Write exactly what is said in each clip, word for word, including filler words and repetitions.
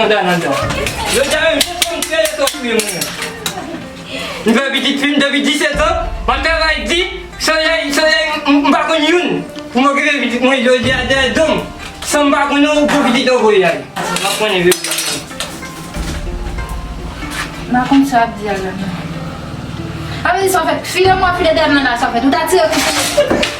Nan, nan, nan. Jodi a menm, se fanm kreye sou kriye mwen. M fè pitit fi m depi disèt an, m ap travay di, solèy, solèy, m, m pa konn youn. Pou m okipe pitit mwen, jodi a, dèyè do m, san m pa konn ou, pou pitit yo voye al. M ap konnen vre. M pa konn sa ap di a la. Sa vle di sa w fèt, file mwen, file dèyè m nan la, sa w fèt. Ou ta tire kouto.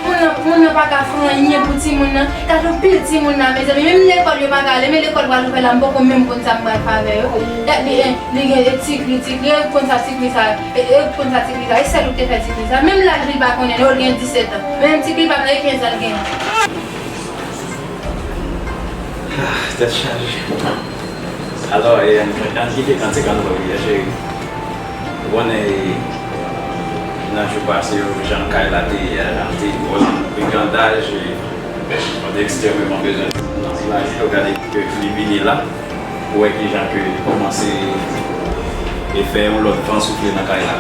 Moun nan, moun nan pa ka fè anyen pou timoun nan. Gade yon pil timoun la, mezanmi. Menm lekòl yo pa ka ale, men lekòl pral ouvè la, m poko menm konn sa m pral fè avè yo. Gade, eh, li gen, eh, tikli, tikli, eh, konn sa tikli sa, eh, eh, konn sa tikli sa, e sèl ou te fè tikli sa. Menm laj li pa konnen, non, li gen disèt an. Menm tikli pa nan, e kenz an l gen. Ah, tèt chaje. Alò, e, ann, ann kite kantik an nou priye, cheri. Ou konnen, e, nan jou pase yo, jan kay la te ye a, te twò nan brigandaj, e, mwen te ekstrèmeman bezwen timoun nan. Imajine w gade ke li vini la, pou wè kijan ke li kòmanse e fè yon lòt van soufle nan kay la.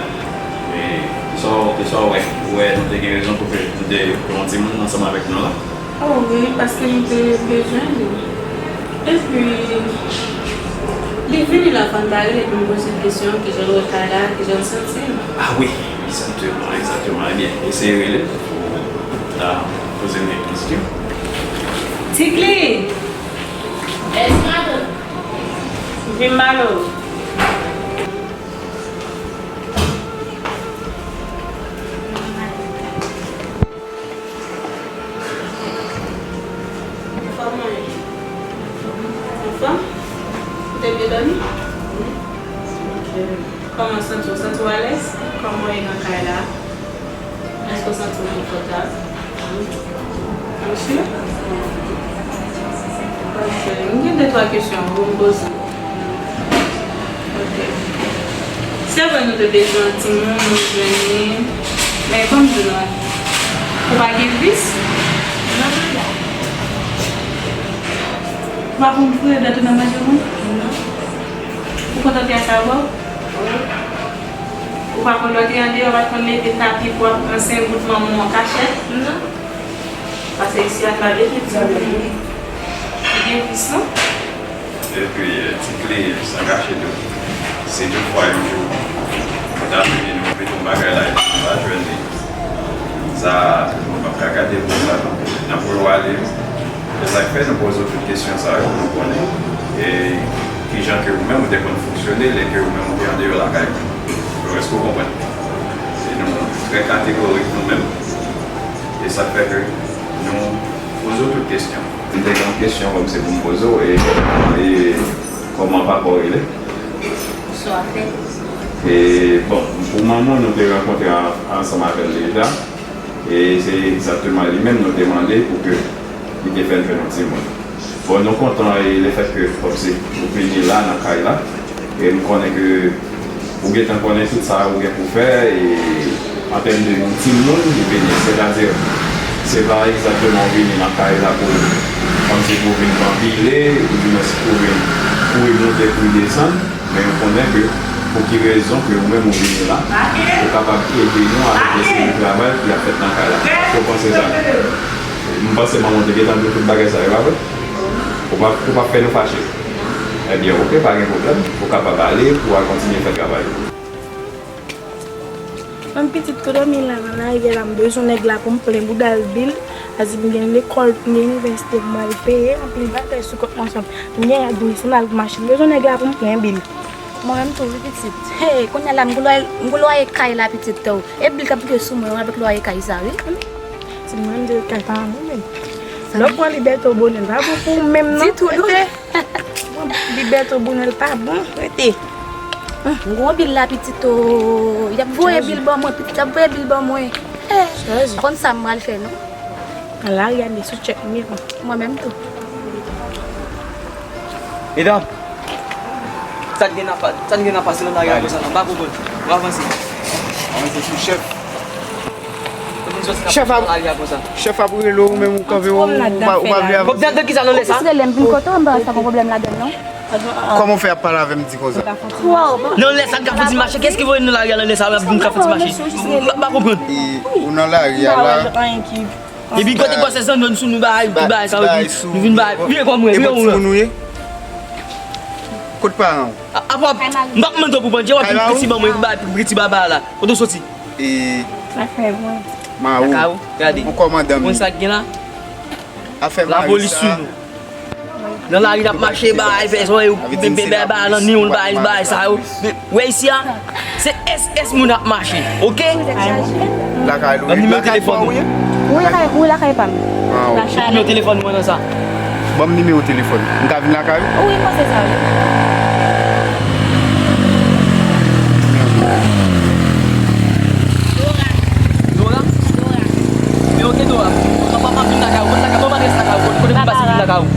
E, kisa w, kisa w wè? Ou wè nou te gen rezon pou ke nou te pran yon timoun ansanm avèk nou la? Oh wi, paske nou te bezwen li. Epi, li vini la, fò n ta rele pou n poze l kesyon, kijan l wè kay la, kijan l santi l. Ah wi, egzakteman, egzakteman. Ebyen, eseye rele l pou ta poze l kèk kesyon. Tikli! Yes, madam. Vin malo. Anfòm ou ye? Anfòm? Ou te byen dòmi? Wi. Ok. Kòman w santi w? Santi w alèz? Kòman w ye nan kay la? Èske w santi w konfòtab? Wi. Ou si? Ok. M gen de twa kesyon pou m poze w. Ok. Se vre nou te bezwen yon timoun, nou jwenn li. Men ban m di nou, ou pa gen vis? Non, non. Ou pa konn foure dwèt ou nan manje moun? Non. Ou kontan pyès sa yo ba w? Wi. Ou pa konn lè w te andeyò, ou pa t konn leve tapi pou w ap pran senk goud manman w an kachèt? Non. Pase isi a, pa de pitit. Ou gen vis, non? Epi, eh, Tikli, san kache tou, si tout fwa yon jou, nou ta vini, nou mete yon bagay la, epi nou pa jwenn li, sa, nou p ap ka gade pou sa, non. N ap voye w ale. Se sa k fè nou poze w tout kesyon sa yo, pou nou konnen, e kijan ke ou menm ou te konn fonksyone, lè ke ou menm ou te andeyò lakay ou. Èske w konprann? E nou trè kategorik nou menm. E sa k fè ke nou poze w tout kesyon. M te gen yon kesyon kòmsi pou m poze w, e, e kòman papa w rele? Bonsoir, Fred. E, bon, pou manman w, nou te rankontre an-, ansanm avè l deja. E se egzakteman li menm nou te mande pou ke li te fè n jwenn yon timoun. Bon, nou kontan e lefètke kòmsi ou vini la nan kay la. E m konnen ke ou gentan konnen tout sa ou gen pou fè, e an tèm de yon timoun ki vini, sètadi, se pa egzakteman ou vini nan kay la pou, kòmsi pou vin banbile, oudimwens pou vin kouri monte, kouri desann, men yo konnen ke pou ki rezon ke ou menm ou vini la, pou kapab ede nou avèk yon seri de travay ki ap fèt nan kay la. Sa w panse sa? M panse manman w te gentan di w tout bagay sa yo, pa vre? Ou p ap, ou p ap fè nou fache. Ebyen, oke, pa gen pwoblèm. Ou kapab ale pou w al kontinye fè travay ou. Yon pitit tou dòmi la nan lari la, m bezwen nèg la pou m plen bouda l bil. Paske m gen lekòl, m gen inivèsite pou m al peye, anpil bagay sou kont mwen, m gen rad, m gen sandal pou mache. M bezwen nèg la pou m plen bil. Mwen menm tou, wi, pitit. Hey, kounye a la, m gen lwaye, m gen lwaye kay la, pitit, tou. E bil k ap vide sou mwen, wi, avèk lwaye kay sa, wi. Se mwen menm de kay pa mwen menm. Lè w pran libète w bonè, l pa bon pou ou menm, non. Ditou, non. Rete. Libète w bonè, l pa bon, rete. M gen yon bil la, pitit, o. Y ap voye bil ban mwen, pitit, y ap voye bil ban mwen. Eh, konn sa m pral fè, non. Nan lari a, m sou tchèk m ye, bon. Mwen menm tou. Medam, sa n gen nan pa-, sa n gen nan pase nan lari a konsa la, m pa konprann. Nou avanse. Avanse sou chèf. Chèf ap, chèf ap rele w, ou menm ou kanpe, ou, ou pa, ou pa vle avanse. Pwoblèm de kisa nan lè sa? Ou rele m vin kote w, m pa wè sa gon pwoblèm ladann, non. Kòman w fè ap pale avè m di konsa? Nan lè sa n ka fouti mache, kiyès ki voye n nan lari a nan lè sa, n ap vin ka fouti mache? M pa konprann. E, ou nan lari a la. Epi kote bòs zanmi sou nou bay, tout bagay sa yo, nou vin bay. Vire kò mwen, vire kò mwen. Kot paran w? A, apa, m pa mande w pou pandye, w ap vin piti ban mwen, pou ba, pou piti baba la. Kote w soti? E, Lakay mwen. Lakay ou? Gade. Yon kòmandan m. Konn sa k gen la? Afè mari sa. Lapolis sou nou. Nan lari n ap mache, bay, fè zòrèy ou, bebe, bebe, nan ni yon bay, bay sa yo. Wè isi a, se S S moun ap mache, oke? Lakay ou ye? Ban m nimewo telefòn ou. Wi, lakay, wi, lakay pa m. Ah, ok. Nimewo telefòn mwen nan sa. Ban m nimewo telefòn. M ka vin lakay ou? Wi, m panse sa, wi. Dora? Dora. Dora. Men oke, Dora. Papa, papa, vin lakay ou. Kote lakay ou? Ban m adrès lakay ou. Kote pou m pase vin lakay ou?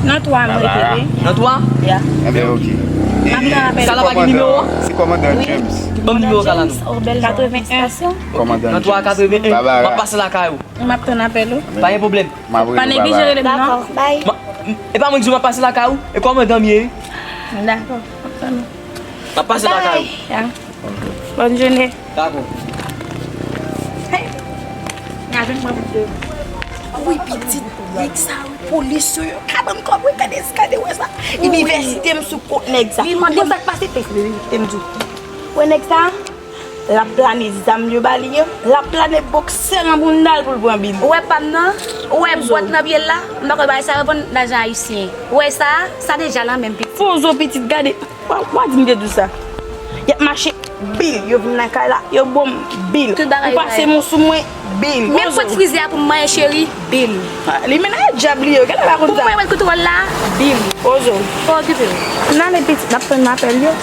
Nan twa mwen rete, wi. Nan twa? Ya. Enben, oke. E sa la pa gen nimewo a? Se kòmandan James. Ban m nimewo sa la, non. Katreven en. Kòmandan James. Nan twa katreven en. M ap pase lakay ou. M ap tann apèl ou. Pa gen pwoblèm. M ap rele w, bye bye. Pa neglije rele m, non. Dakò, bye. E pa mwen ki di w m ap pase lakay ou? E kòmandan m ye, wi. Dakò, m ap tann ou. M ap pase lakay ou. Bye. Ya. Bòn jounen. Dakò. Hey. N a jwenn mwen pou de. Wi, pitit, nèg sa, wi, polis yo, yo ka ban m kòb, wi, gade, gade, wè sa. Inivèsite m sou kont nèg sa. Li mande m sa k pase, te m di w. Wè nèg sa, l ap plane zam yo ba li yo, l ap plane bòksè nan bounda l pou l pran bil. Ou wè pa m nan, ou wè bwat nan pye l la, m pa kwè bagay sa yo vann lajan ayisyen. Ou wè sa, sa deja nan men m, pitit. Pozo, pitit, gade. Wa, wa di m te di w sa. Y ap mache, bil. Yo vin nan kay la, yo ban m, bil. Tout bagay. Ou pase men w sou mwen, bil. Men pwent frize a pou m manyen, cheri, bil. Ah, li menaj dyab li yo, genlè pa konn sa. Pou mwen wè kontwòl la, bil. Pozo. Pa okipe w. N ale pitit, n ap tann apèl yo.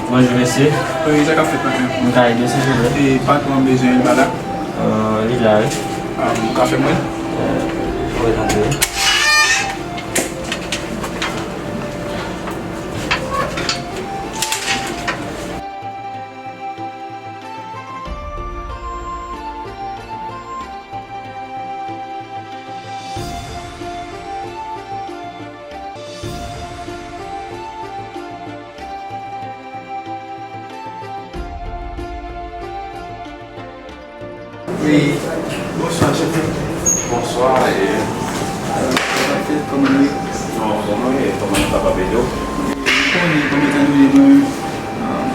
Bonjou, mesye. Wi, sa k ap fèt, patnè? M ka ede w, silvouplè? E patwon an bezwen l pa la? Euh, li la, wi. Ah, ou ka fè m wè l? Euh, wi, tanpri. Wi. Bonswa, chèf. Bonswa, e... Kòman nou ye? Non, bon, mwen, e kòman nou kapab ede w? Konnen, kòm etan donne mwen menm, euh,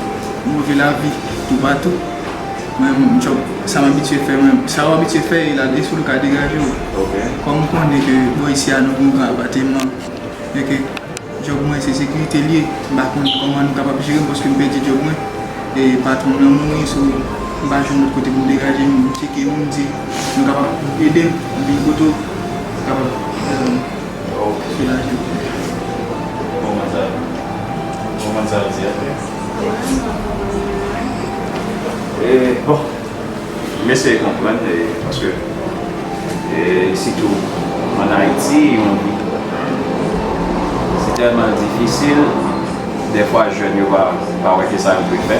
move lavi toupatou. Mwen, m, djòb, sa m abitye fè, mwen, sa w abitye fè, e la, e sou l ka degaje w. Ok. Kòm ou konnen ke bò isi a, nou gen yon gran apateman, e ke djòb mwen, se sekirite l ye, m pa konn kòman nou kapab jere m, paske m pèdi djòb mwen. E patwon m nan mouri, so, m pa jwenn lòt kote pou m degaje m, m tcheke yo, m di, nou kapab ede m, m vin kote w, kapab, euh, Ok, Se konprann, e, paske, e, sitou ann Ayiti, yon vi, se tèlman difisil, dèfwa jèn yo pa, pa wè ki sa yo dwe fè.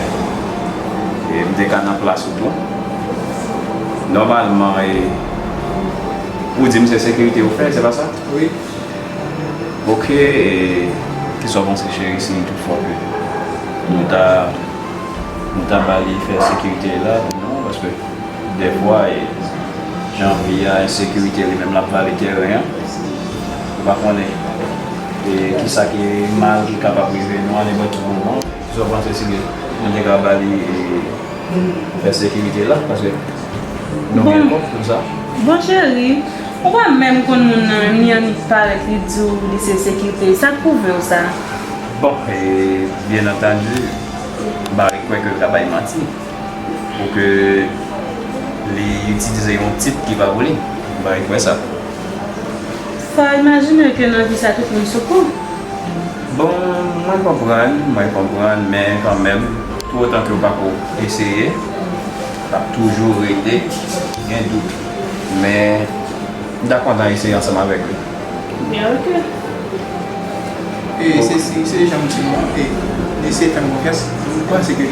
E m te ka nan plas ou tou. Nòmalman, e, ou di m se sekirite ou fè, se pa sa? Wi. Ok, e kisa w panse, cheri, si toutfwa ke nou ta, nou ta ba li fè sekirite la pou nou, paske dèfwa, e, jan vi a, ensekirite li menm l ap vale tèren an. Ou pa konnen, e, kisa ki mal ki kapab rive nou a nenpòt ki moman. Kisa w panse si nou te ka ba li, e, fè sekirite la, paske nou gen kòb pou sa. Bon, cheri, ou pa menm konn moun nan, menm li annik parèt, li di w li se sekirite. Sa k pwouve w sa? Bon, e, byen antandi, m pa kwè ke l ka bay manti pou ke li itilize yon tit ki pa pou li. M pa kwè sa. Fò w imajine ke nan vi sa tout moun soukou. Bon, mwen konprann, mwen konprann, men kanmenm, tou otan ke w pako eseye, l ap toujou rete gen dout. Men, m ta kontan eseye ansanm avèk li. Byen, ok. E se, se, se jan m di nou an, e, eseye fè m konfyans, m panse ke,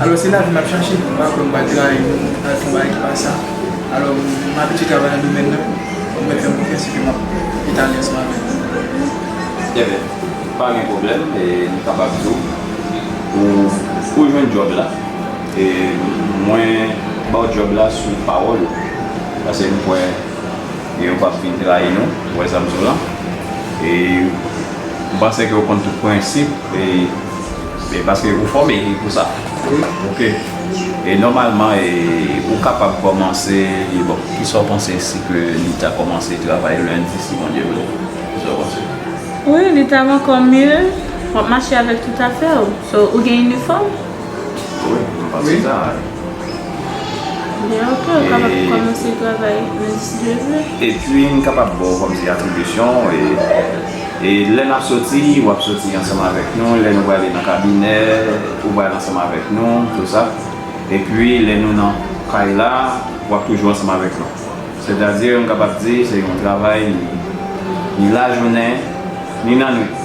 alò, se lavi m ap chache, m pa kwè m pral trayi nou, m pral fè yon bagay ki pa sa. Alò, m abitye travay nan domèn nan, fò mwen fè m konfyans epi m ap etale ansanm avèk nou. Ebyen, pa gen pwoblèm, e nou kapab di w, ou, ou jwenn djòb la. E mwen ba w djòb la sou pawòl ou. Paske m kwè, e ou p ap vin trayi nou, ou wè sa m di w lan. E m panse ke ou konn tout prensip, e, e paske ou fòme pou sa. Wi. Ok. E nòmalman, e, ou kapab kòmanse, e bon, kisa w panse si ke li ta kòmanse travay lendi, si Bondye vle? Kisa w panse? Wi, li ta ankò mye. W ap mache avèk tout afè w. So, ou gen inifòm? Wi, m panse sa. Byen, ok, ou kapab kòmanse travay lendi si Dye vle. Epi, m kapab ba w kòmsi atribisyon, e, e lè n ap soti, w ap soti ansanm avèk nou, lè nou prale nan kabinè, ou pral ansanm avèk nou, tou sa. Epi, lè nou nan kay la, w ap toujou ansanm avèk nou. Sètadi, m kapab di, se yon travay, ni, ni lajounen, ni lannwit.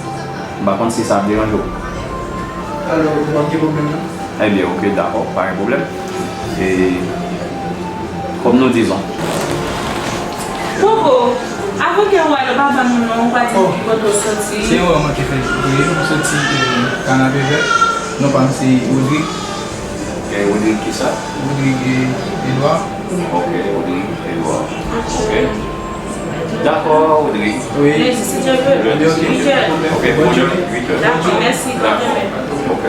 M pa konn si sa ap deranje w. Alò, m p ap gen pwoblèm, non. Ebyen, ok, dakò, pa gen pwoblèm. E, kòm nou dizon. Popo, avan ke w ale, w pa ban nou non, w pa di nou ki kote w soti. Se erè mwen ki fèt, wi, m soti, e, Kanapevè. Non pa m se Rodrigue. E Rodrigue kisa? Rodrigue, e, Edouard. Ok, Rodrigue Edouard. Ok. Dakò, Rodrigue. Wi. Lundi, si Dye vle. Lundi, si Dye vle. Ok, pou lundi, uit è. Dakò, mèsi. Dakò. Ok.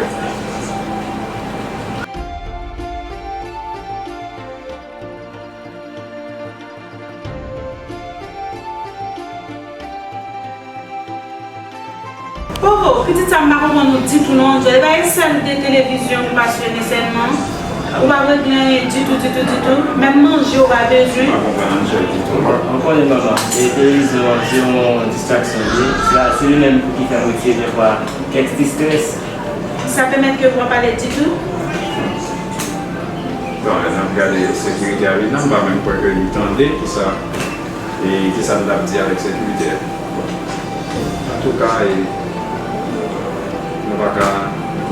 Popo, pitit sa m pa konprann ou ditou non, Angel. E pa e sèn de televizyon ou pasyone sèlman. Ou pa regle anyen ditou, ditou, ditou. Menm manje ou pa bezwen. M pa konprann Angel ditou. Bon, ou konnen manman, e televizyon an se yon distraksyon li ye. Se, se li menm pou ki fè m retire dèfwa kèk ti strès. Sa pèmèt ke ou pa pale ditou? Bon, lè n ap gade sekirite a vin nan, m pa menm kwè ke li tande kisa, e kisa n t ap di avèk sekirite a. Antouka, e, nou pa ka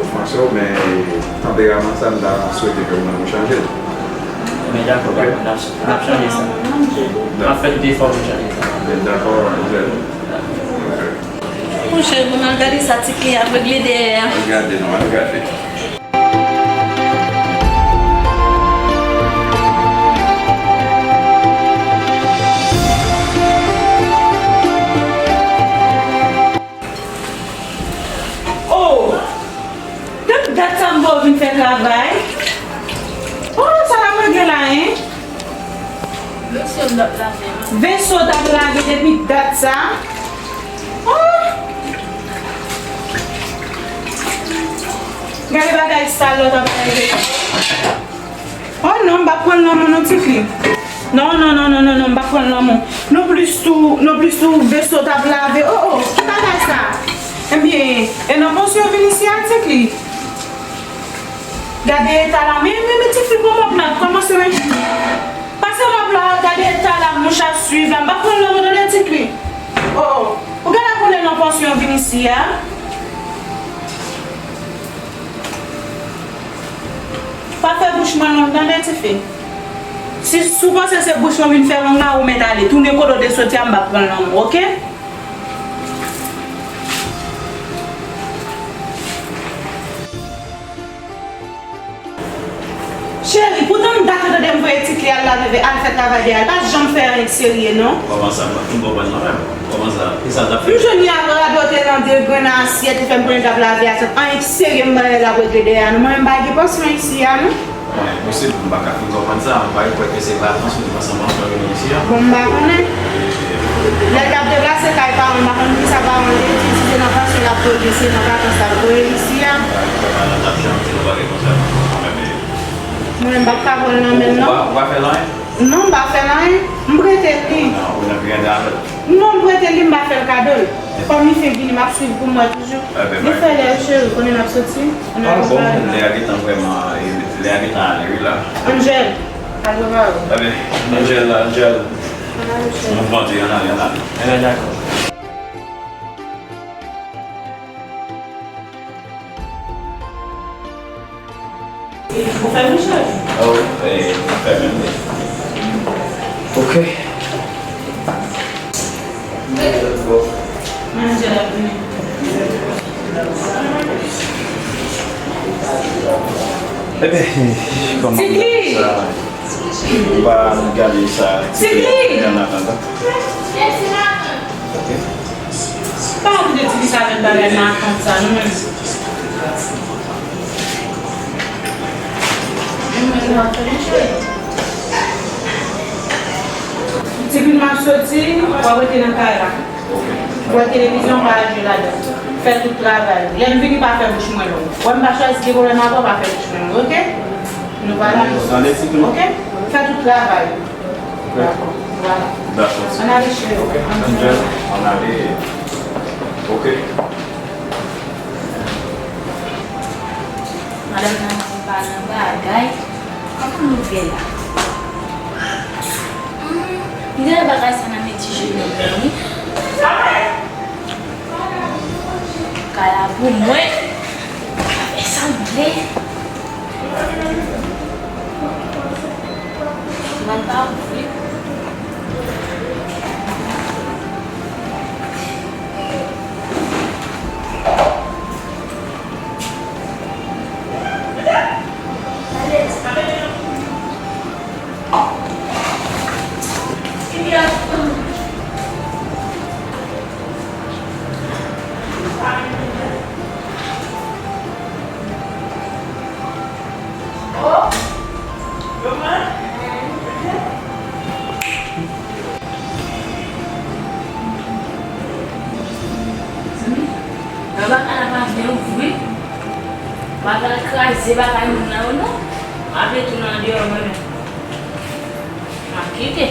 ofanse w, men, e, tanperaman sa, m ta swete ke w mande w chanje l. Men dakò, dakò, n ap, n ap chanje sa. M ap fè tout efò pou m chanje sa. Men dakò, Angel. Monchè, pou n al gade sa Tiki ap regle dèyè a. Al gade non, al gade. Oh! Depi dat sa m wè w vin fè travay. Oh, sa l ap regle la, en? Veso l ap lave. Veso t ap lave depi dat sa. Oh! Gade bagay sal lòt ap bay veso. Oh non, m p ap pran l nan men w non, Tiki. Non, non, non, m p ap pran l nan men w. Non plis tou, non plis tou, veso t ap lave. Oh, oh, ki bagay sa? Ebyen, e nan pòs yo vin isi a, Tiki? Gade eta la, men, men, men tifi pran mòp la, kòmanse men. Pase mòp la, gade eta la, mouch ap swiv la, m pa pran lanmou tande tifi. Oh, oh. Ou genlè konnen nan pòsyon vin isi a. Pa fè bouch mwen long tande tifi. Si, si w panse se bouch mwen vin fè long la, ou mèt ale. Tounen kote w te soti a, m pa pran lanmou, oke? Cheri, poutan m dakò tande m voye ti kle al lave, al fè travay dèyè a, l pa janm fè anyen k serye non. Kòman sa, m pa fin konprann mwen menm. Kòman sa? Kisa l t ap fè? M jwenn li ap radote nan de grenn asyèt, li fè m konnen l t ap lave asyèt. Anyen k serye m wè l ap regle dèyè a non. Mwen menm m pa gen pansyon isi a non. Bon, enposib, m pa ka fin konprann sa. M pa kwè ke se vakans ou te panse pansyon vin isi a. Bon, m pa konnen. Lè l t ap deplase kay paran l, m pa konn kisa paran l te di, si se nan pansyon l ap voye l, se nan vakans l ap voye l isi a. Paran l t ap janm di nou bagay konsa non. Mwen menm m p ap ka pran l nan men l non. Ou pa, ou pa fè l anyen? Non, m pa fè l anyen. M prete l li. Non, ou nan pi gade avè l. Non, m prete l li, m pa fè l kado l. Kòm li fin vini, m ap swiv pou m wè toujou. Li fè lè, cheri, konnen n ap soti. Ann al prepare. Lè a gentan vrèman, e, lè a gentan ale wi la. Angel, al prepare w. Enben, Angel la, Angel. Ann ale, cheri. Mouvmante, ann ale, ann ale. Enben, dakò. Ou fèmen cheri? Oh, eh, ou fèmen wi. Ok. Manager la vini. Enben, kòman sa? Ou pa gade sa? Tikli! An atandan. Ok. Pa kite tifi sa fè bagay matant sa non. Tifi m ap soti, w ap rete nan kay la. W ap wè televizyon, w pa al jwe ladan. Fè tout travay ou. Lè m vini, pa fè bouch mwen long. Wè m pa chwazi gen pwoblèm avè w, pa fè bouch mwen long, oke? Nou pa la. Tande, Tikli. Oke? Fè tout travay ou. Dakò. Dakò. Ann ale cheri. Ok. Angel, ann ale. Ok. Madanm nan di pa nan bagay. Kòman nou fè la? Hmm, m gen bagay sa nan men ti jeni an wi. Kay la pou mwen. Fè sa m vle. Mwen pa ouvri. Nan bagay la pa vle ouvri. Bagay kraze bagay moun nan yo non. M ap retounen andeyò mwen menm. M ap kite.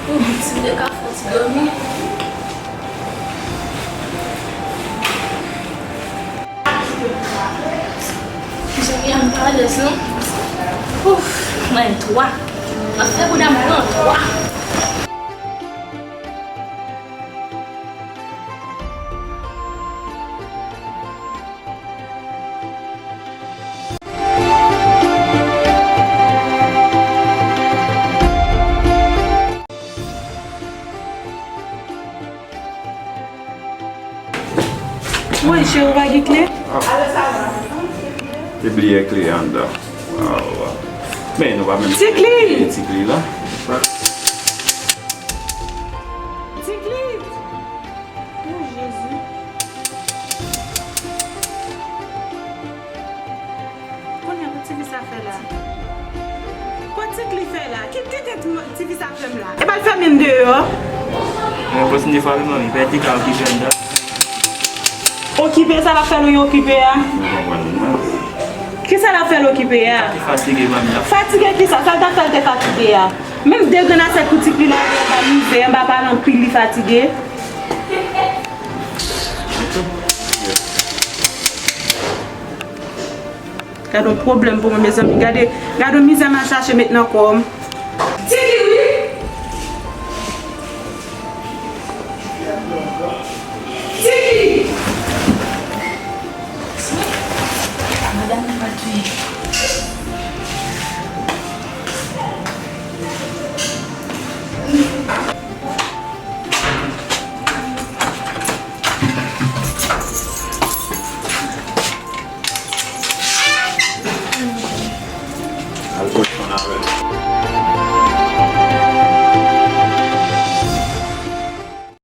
Ou di m te ka fè ti dòmi. Jodi a m pa alèz non. Ouf, mwen twa. M ap fè bouda m pran twa. Woy, cheri, ou pa gen kle? Ah. Te bliye kle anndan. Ah, wa. Men nou pa menm Tikli! Ti kle la. Tikli! Oh, Jezi. Kounye a, kot tifi sa fè la? Kot Tikli fè la? Ki, ki tenten ti, tifi sa fè m la? E pa l fèmen m deyò? Mwen kontinye frape, manmi. Pèdi ka okipe anndan. Okipe, sa l ap fè nou okipe a? Mwen konprann mwen. Kisa l ap fè l okipe a? Li fatige, manmi. Fatige kisa? Sa l t ap fè l te fatige a? Menm de grenn asyèt pou Tikli lave, anba mizè, anba palan, anpil li fatige. Gade yon pwoblèm pou mwen, mezanmi. Gade, gade yon mizè m al chache met nan kò m.